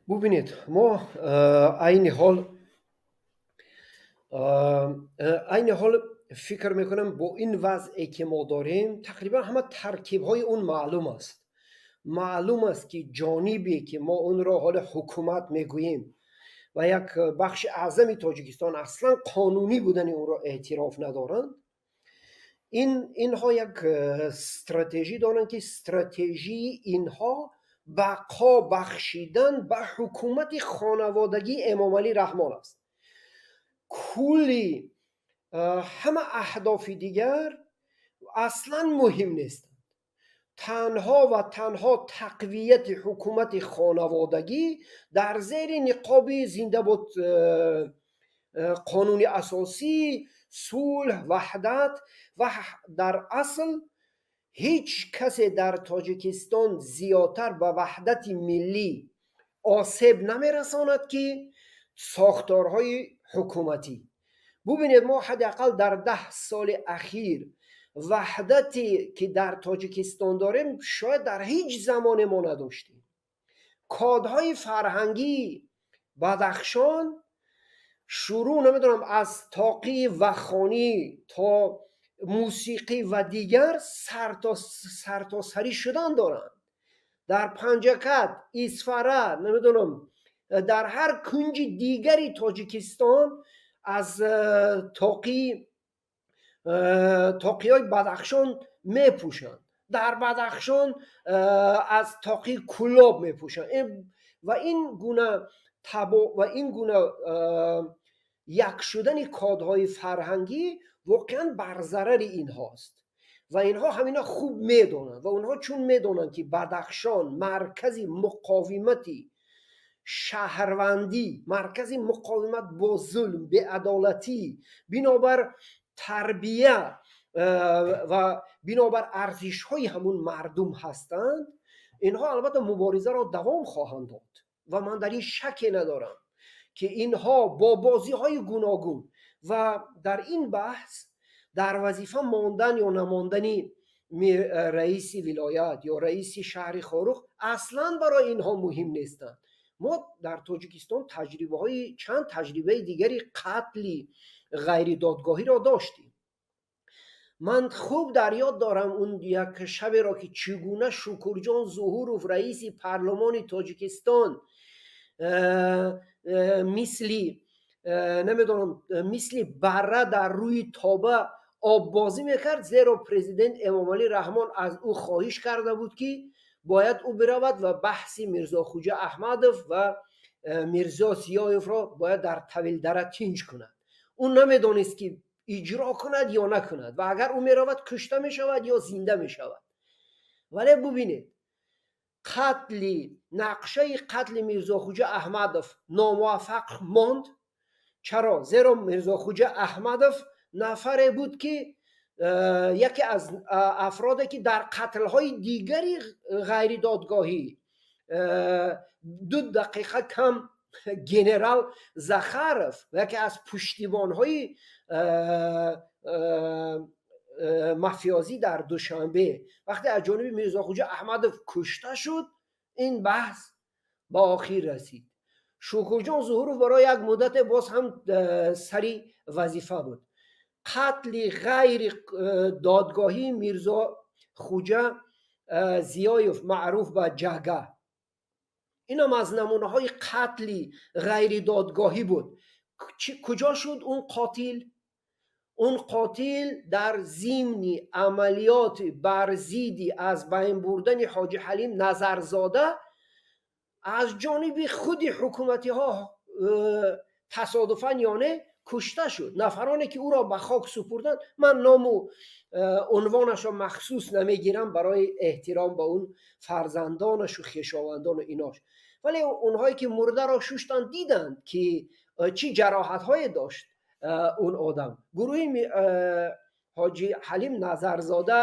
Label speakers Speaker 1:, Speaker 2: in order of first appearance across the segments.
Speaker 1: Бубинед, мо айни ҳол, айни ҳол фикр мекунам, бо ин вазъе ки мо дорем, тақрибан ҳама таркибҳои он маълум аст. Маълум аст, ки ҷонибе ки мо онро ҳоли ҳукумат мегӯем ва як бахши аъзами Тоҷикистон аслан қонунӣ будани онро эътироф надоранд, инҳо як стратежӣ доранд, ки стратежии инҳо бақо бахшидан ба ҳукумати хонаводагии Эмомалӣ Раҳмон аст. Кулли ҳама аҳдофи дигар аслан муҳим нестанд. Танҳо ва танҳо тақвияти ҳукумати хонаводагӣ дар зери ниқоби зиндабод қонуни асосӣ, сулҳ, ваҳдат. Ва дар асл ҳеҷ касе дар Тоҷикистон зиёдтар ба ваҳдати миллӣ осеб намерасонад, ки сохторҳои ҳукуматӣ. Бубинед, мо ҳадди ақал дар 10 соли ахир ваҳдате ки дар Тоҷикистон дорем, шояд дар ҳеҷ замоне мо надоштем. Кодҳои фарҳангии Бадахшон, шурӯъ, намедонам, аз тоқии вахонӣ то мусиқӣ ва дигар, сартосарӣ шудан доранд. Дар Панҷакат, Исфара, намедонам, дар ҳар кунҷи дигари Тоҷикистон аз тоқиҳои Бадахшон мепӯшанд, дар Бадахшон аз тоқии Кӯлоб мепӯшанд. Ва ин гуна табо ва ин гуна як шудани кодҳои фарҳангӣ воқеан бар зарари инҳост ва инҳо ҳамина хуб медонанд. Ва онҳо чун медонанд, ки Бадахшон маркази муқовимати шаҳрвандӣ, маркази муқовимат бо зулм, беадолатӣ, бинобар тарбия ва бинобар арзишҳои ҳамун мардум ҳастанд, инҳо албатта муборизаро давом хоҳанд дод. Ва ман дар ин шаке надорам, ки инҳо бо бозиҳои гуногун ва дар ин баҳс дар вазифа мондан ё намондани раиси вилоят ё раиси шаҳри Хоруғ аслан барои инҳо муҳим нестанд. Мо дар Тоҷикистон таҷрибаҳои чанд таҷрибаи дигари қатли ғайридодгоҳиро доштем. Ман хуб дар ёд дорам он як шаберо, ки чӣ гуна Шукурҷон Зуҳуров, раиси парлумони Тоҷикистон, мисли, намедонам, мисли барра дар рӯи тоба оббозӣ мекард, зеро президент Эмомалӣ Раҳмон аз ӯ хоҳиш карда буд, ки бояд ӯ биравад ва баҳси Мирзохуҷа Аҳмадов ва Мирзо Зиёевро бояд дар Тавилдара тинҷ кунад. Ӯ намедонист, ки иҷро кунад ё накунад ва агар ӯ меравад, кушта мешавад ё зинда мешавад. Вале бубинед, қатли нақшаи қатли Мирзохуҷа Аҳмадов номуваффақ монд. Чаро? Зеро Мирзохуҷа Аҳмадов нафаре буд, ки яке аз афроде ки дар қатлҳои дигари ғайридодгоҳӣ, 2 дақиқа кам генерал Захаров, яке аз пуштибонҳои мафиёзӣ дар Душанбе, вақте аз ҷониби Мирзохуҷа Аҳмадов кушта шуд, ин баҳс ба охир расид. Шукурҷон Зуҳуров барои як муддате боз ҳам сари вазифа буд. Қатли ғайри додгоҳии Мирзо Хуҷа Зиёев, маъруф ба Ҷага, инам аз намунаҳои қатли ғайридодгоҳӣ буд. Куҷо шуд он қотил? Он қотил дар зимни амалиёти бар зидди аз байн бурдани Ҳоҷи Ҳалим Назарзода аз ҷониби худи ҳукуматиҳо тасодуфан ё не кушта шуд. Нафароне ки ӯро ба хок супурданд, ман ному унвонашро махсус намегирам барои эҳтиром ба он фарзандонашу хешовандону инош, вале онҳое ки мурдаро шуштанд, диданд, ки чӣ ҷароҳатҳое дошт он одам. Гурӯҳи Ҳоҷи Ҳалим Назарзода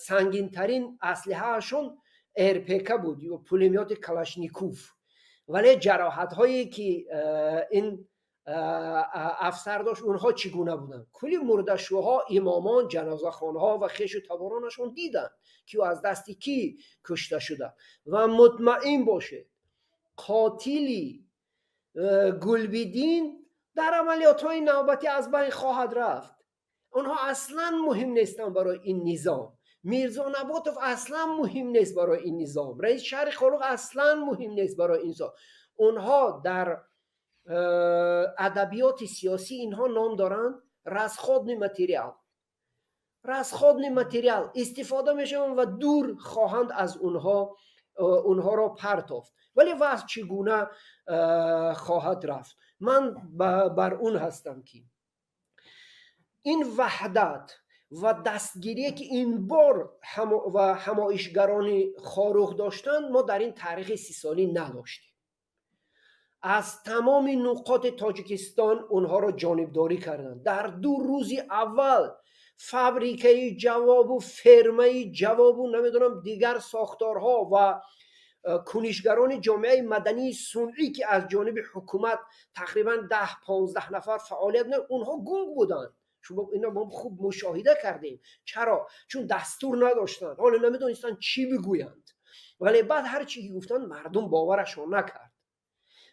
Speaker 1: сангинтарин аслиҳаашон РПК буд ё пулемёти Калашников, вале ҷароҳатҳое ки ин афсар дошт, онҳо чӣ гуна буданд, кулли мурдашӯҳо, имомон, ҷанозахонҳо ва хешу таборонашон диданд, ки ӯ аз дасти кӣ кушта шуда. Ва мутмаин бошед. Қотили Гулбидин дар амалиётҳои навбатӣ аз байн хоҳад рафт. Онҳо аслан муҳим нестанд барои ин низом. Мирзо Наботов аслан муҳим нест барои ин низом. Раиси шаҳри Хоруғ аслан муҳим нест барои ин низом. Онҳо дар адабиёти сиёсӣ инҳо ном доранд расходный материал. Расходный материал истифода мешаванд ва дур хоҳанд аз онҳо онҳоро партофт. Вале вазъ чӣ гуна хоҳад рафт? Ман бар он ҳастам, ки ин ваҳдат ва дастгирие, ки ин бор ва ҳамоишгарони Хоруғ доштанд, мо дар ин таърихи 30-солӣ надоштем. Аз тамоми нуқоти Тоҷикистон онҳоро ҷонибдорӣ карданд. Дар 2 рӯзи аввал фабрикаи ҷавобу фермаи ҷавобу намедонам дигар сохторҳо ва кунишгарони ҷомеаи мадании сунъӣ, ки аз ҷониби ҳукумат тақрибан 10-15 нафар фаъолият, онҳо гунг буданд. Шумо ино мо хуб мушоҳида кардем. Чаро? Чун дастур надоштанд, ҳоло намедонистанд, чӣ бигӯянд. Вале баъд ҳар чӣ ки гуфтанд, мардум боварашон накард.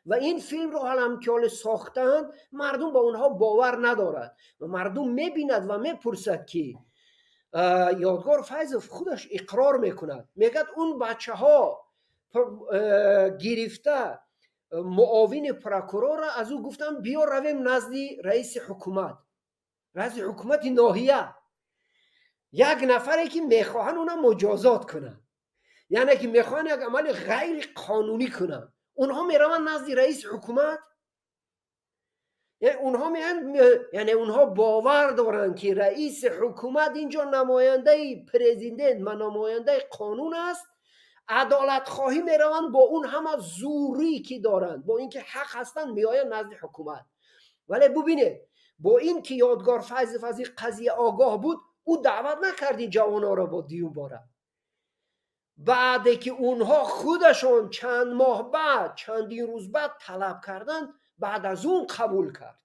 Speaker 1: Ва ин филмро ҳалам ки ҳоле сохтаанд, мардум ба онҳо бовар надорад ва мардум мебинад ва мепурсад, ки Ёдгор Файзов худаш иқрор мекунад, мегӯяд, он бачаҳо гирифта муовини прокурорро аз ӯ гуфтам, биё равем назди раиси ҳукумат, раиси ҳукумати ноҳия, як нафаре ки мехоҳанд уна муҷозот кунанд, яъне ки мехоҳанд як амали ғайриқонунӣ кунанд. Онҳо мераванд назди раиси ҳукумат. Онҳо меянд, яъне онҳо бовар доранд, ки раиси ҳукумат инҷо намояндаи президент ва намояндаи қонун аст. Адолатхоҳӣ мераванд бо он ҳама зӯрӣ ки доранд, бо ин ки ҳақ ҳастанд, меоянд назди ҳукумат. Вале бубинед, бо ин ки Ёдгор Файзов аз ин қазия огоҳ буд, ӯ даъват накард ин ҷавононро бо дуюм бора. Баъде ки онҳо худашон чанд моҳ баъд, чандин рӯз баъд талаб карданд, баъд аз он қабул кард.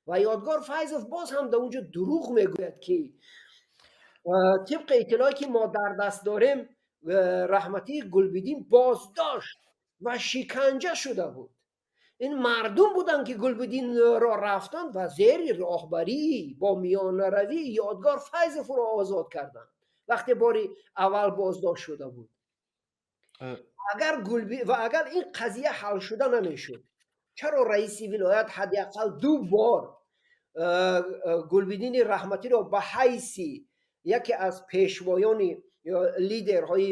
Speaker 1: Ва Ёдгор Файзов боз ҳам дар онҷо дурӯғ мегӯяд, ки тибқи иттилое ки мо дар даст дорем, раҳматии Гулбидин боздошт ва шиканҷа шуда буд. Ин мардум буданд, ки Гулбидинро рафтанд ва зери роҳбарӣ бо миёнаравии Ёдгор Файзов ӯро озод карданд, вақте бори аввал боздошт шуда буд. Агар ва агар ин қазия ҳал шуда намешуд, чаро раиси вилоят ҳадди ақал ду бор Гулбидини раҳматиро ба ҳайси яке аз пешвоёни ё лидерҳои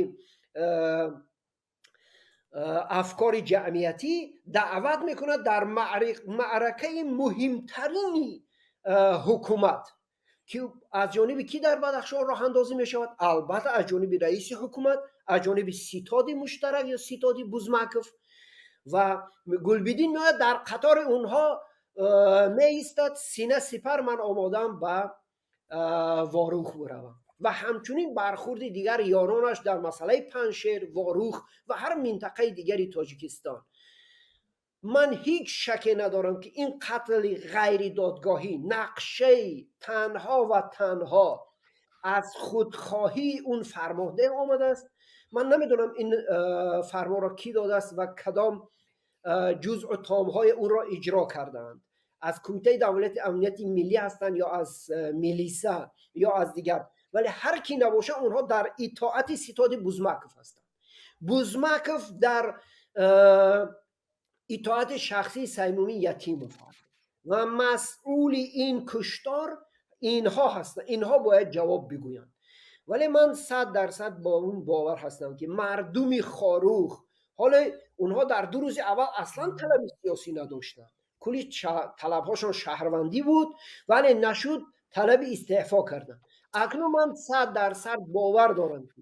Speaker 1: афкори ҷамъиятӣ даъват мекунад дар маъракаи муҳимтарини ҳукумат, ки аз ҷониби кӣ дар Бадахшон роҳандозӣ мешавад? Албатта, аз ҷониби раиси ҳукумат, аз ҷониби ситоди муштарак ё ситоди Бузмаков. Ва Гулбидин меояд, дар қатори онҳо меистад, сина сипар, ман омодаам ба Ворух биравам. Ва ҳамчунин бархурди дигар ёронаш дар масъалаи Панҷшер, Ворух ва ҳар минтақаи дигари Тоҷикистон. Ман ҳеҷ шаке надорам, ки ин қатли ғайридодгоҳӣ нақшаи танҳо ва танҳо аз худхоҳии он фармонде омадааст. Ман намедонам, ин фармонро кӣ додааст ва кадом ҷузъу томҳои онро иҷро кардаанд, аз Кумитаи давлати амнияти миллӣ ҳастанд ё аз милиса ё аз дигар. Вале ҳар кӣ набошад, онҳо дар итоати ситоди Бузмаков ҳастанд. Бузмаков дар итоати шахсии Саймумин Ятимов аст ва масъули ин куштор инҳо ҳастанд. Инҳо бояд ҷавоб бигӯянд. Вале ман 100% бо он бовар ҳастам, ки мардуми Хоруғ ҳоло онҳо дар 2 рӯзи аввал аслан талаби сиёсӣ надоштанд. Кулли талабҳошон шаҳрвандӣ буд, вале нашуд, талаби истеъфо карданд. Акнун ман 100% бовар дорам, ки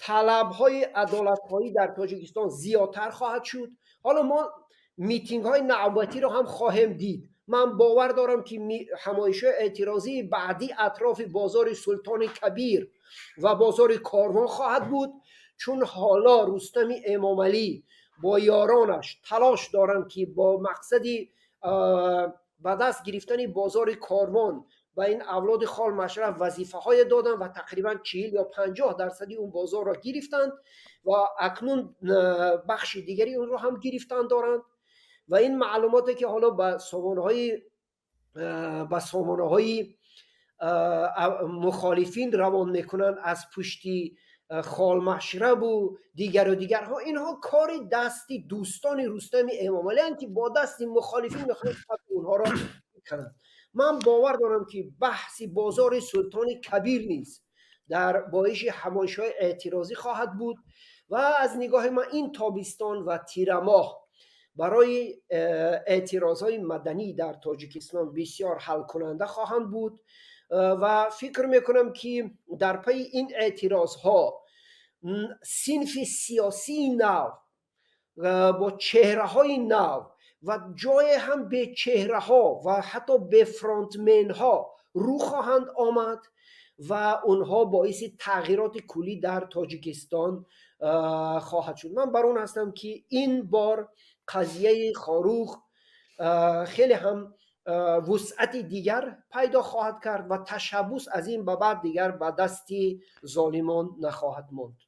Speaker 1: талабҳои адолатхоҳӣ дар Тоҷикистон зиёдтар хоҳад шуд. Ҳоло мо митингҳои навбатиро ҳам хоҳем дид. Ман бовар дорам, ки ҳамоишҳои эътирозии баъдӣ атрофи бозори Султони Кабир ва бозори Корвон хоҳад буд, чун ҳоло Рустами Эмомалӣ бо ёронаш талош доранд, ки бо мақсади ба даст гирифтани бозори Корвон Ба ин авлоди Хол Машраф вазифаҳое доданд ва тақрибан 40 ё 50 дарсади он бозорро гирифтанд ва акнун бахши дигари онро ҳам гирифтан доранд. Ва ин маълумоте, ки ҳоло ба сомонаҳои мухолифин равон мекунанд аз пушти Холмашрабу дигару дигарҳо, инҳо кори дасти дӯстони Рустами Эмомалианд, ки бо дасти мухолифин мехоҳанд онҳоро кунанд. Ман бовар дорам, ки баҳси бозори Султони Кабир низ дар боиши ҳамоишҳои эътирозӣ хоҳад буд. Ва аз нигоҳи ман, ин тобистон ва тирамоҳ барои эътирозҳои маданӣ дар Тоҷикистон бисёр ҳалкунанда хоҳанд буд. Ва фикр мекунам, ки дар пайи ин эътирозҳо синфи сиёсии нав бо чеҳраҳои нав ва ҷое ҳам бечеҳраҳо ва ҳатто бефронтменҳо рӯ хоҳанд омад ва онҳо боиси тағйироти куллӣ дар Тоҷикистон хоҳад шуд. Ман бар он ҳастам, ки ин бор қазияи Хоруғ хеле ҳам вусъати дигар пайдо хоҳад кард ва ташаббус аз ин ба баъд дигар ба дасти золимон нахоҳад монд.